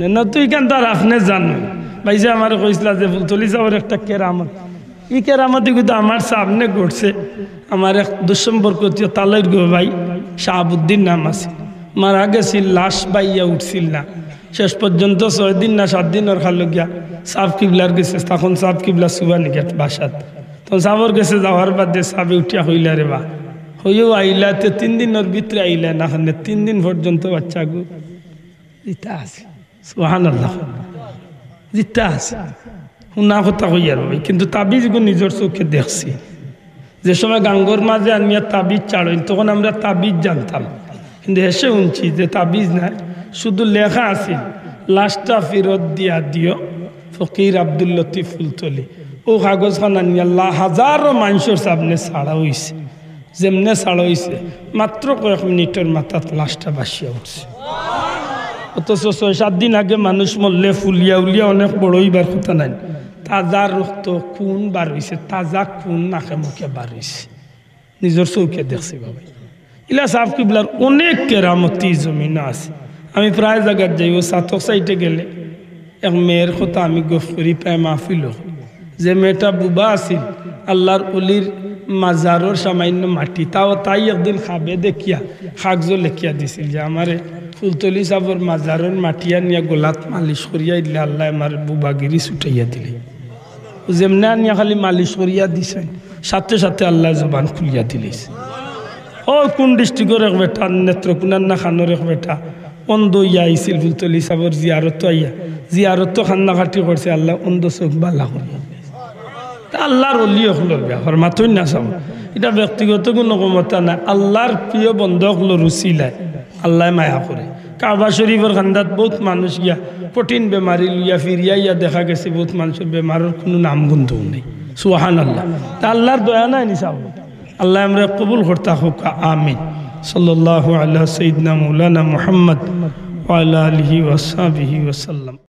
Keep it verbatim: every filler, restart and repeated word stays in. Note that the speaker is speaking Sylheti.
না তো ইখান তো আর আপনে জানইন। ভাইসাব আমারে কইছলা যে ফুলতলি সাবর একটা কেরামত, ই কেরামত ইগু তো আমার সামনে ঘটছে। আমার এক দুঃসম্পর্কীয় তালইর গো ভাই, শাহাবুদ্দিন নাম আছিল, মারা গেছিল, লাশ বাইয়া উঠছিল না। শেষ পর্যন্ত ছয় দিন না সাত দিনর খালো গিয়া সাব কিবলার গেছে, তখন সাব কিবলা সুবানীঘাট বাসাত। তখন সাবর গেছে যাওয়ার বাদে সাবে উঠিয়া কইলা, "রে বা, হইও আইলা, তে তিন দিনর ভিতরে আইলা না, কেনে তিন দিন পর্যন্ত বাচ্চাগু জিতা আছে।" সুবহানাল্লাহ। জিতা আছে। হুনা কথা কইয়ার ভাই, কিন্তু তাবিজ ইগু নিজর চউখে দেখছি। যে সময় গাঙ্গর মাঝে আনিয়া তাবিজ ছাড়ইন, তখন আমরা তাবিজ জানতাম, কিন্তু হেষে হুনছি যে তাবিজ নায়, শুধু লেখা আছিল, "লাশটা ফিরত দিয়া দিও ফকির আব্দুল লতিফ ফুলতলি।" অউ কাগজখান আনিয়া লা-, হাজারো মানষর সামনে ছাড়া অইছে। যেমনে ছাড়া অইছে, মাত্র কয়েক মিনিটর মাথাত লাশটা ভাসিয়া উঠছে। অথচ ছয় সাত দিন আগে মানুষ মরলে ফুলিয়া উলিয়া অনেক বড় অইবার কথা নায়। তাজা রক্ত, খুন বার অইছে, তাজা খুন নাকে মুখে বার অইছে। নিজর চউখে দেখছি বাবা। ইলা সাব কিবলার অনেক কেরামতি জমিন আছে। আমি প্রায় জাগাত যাই, অউ ছাতক সাইডে গেলে এক মেয়ের কথা আমি গফ করি, প্রায় মাহফিলো। যে মেয়েটা বুবা আছিল, আল্লার অলির মাজারর সামান্য মাটি, তাও তাই একদিন খাবে দেখিয়া কাগজো লেখিয়া দিছিল যে, "আমারে ফুলতলি সাবর মাজারর মাটি আনিয়া গলাত মালিশ করিয়া দিলে আল্লায় আমার বুবাগিরি ছুটাইয়া দিলে।" যেমনে আনিয়া খালি মালিশ করিয়া দিছইন, সাথে সাথে আল্লায় জবান খুলিয়া দিলিছে। অউ কুন ডিস্ট্রিক্টর এক বেটা, নেত্রকোনার না কানোর এক বেটা, অন্ধ অইয়া আইছিল ফুলতলি সাবর জিয়ারতো আইয়া, জিয়ারতো কান্নাকাটি করছে, আল্লায় অন্ধ চউখ বালা করিয়া দিছে। তা আল্লার অলি অকলর ব্যাপার, মাতইন না সাব। ইটা ব্যক্তিগত কুনু ক্ষমতা নায়, আল্লার প্রিয় বন্দা অকলর উছিলায় আল্লায় মায়া করে। কাবা শরিফর কান্দাত বউত মানুষ গিয়া কঠিন বেমারি লইয়া ফিরিয়া আইয়া দেখা গেছে বউত মানষর বেমারর কুনু নাম গন্ধও নাই। সুবহানাল্লাহ। তা আল্লার দয়া নায় নি সাব? আল্লায় আমরারে কবুল করতা কউক্কা, আমিন। সাল্লাল্লাহু আলা সাইয়্যিদিনা মাওলানা মুহাম্মদ ওয়া আলা আলিহি ওয়া সাহবিহি ওয়া সাল্লাম।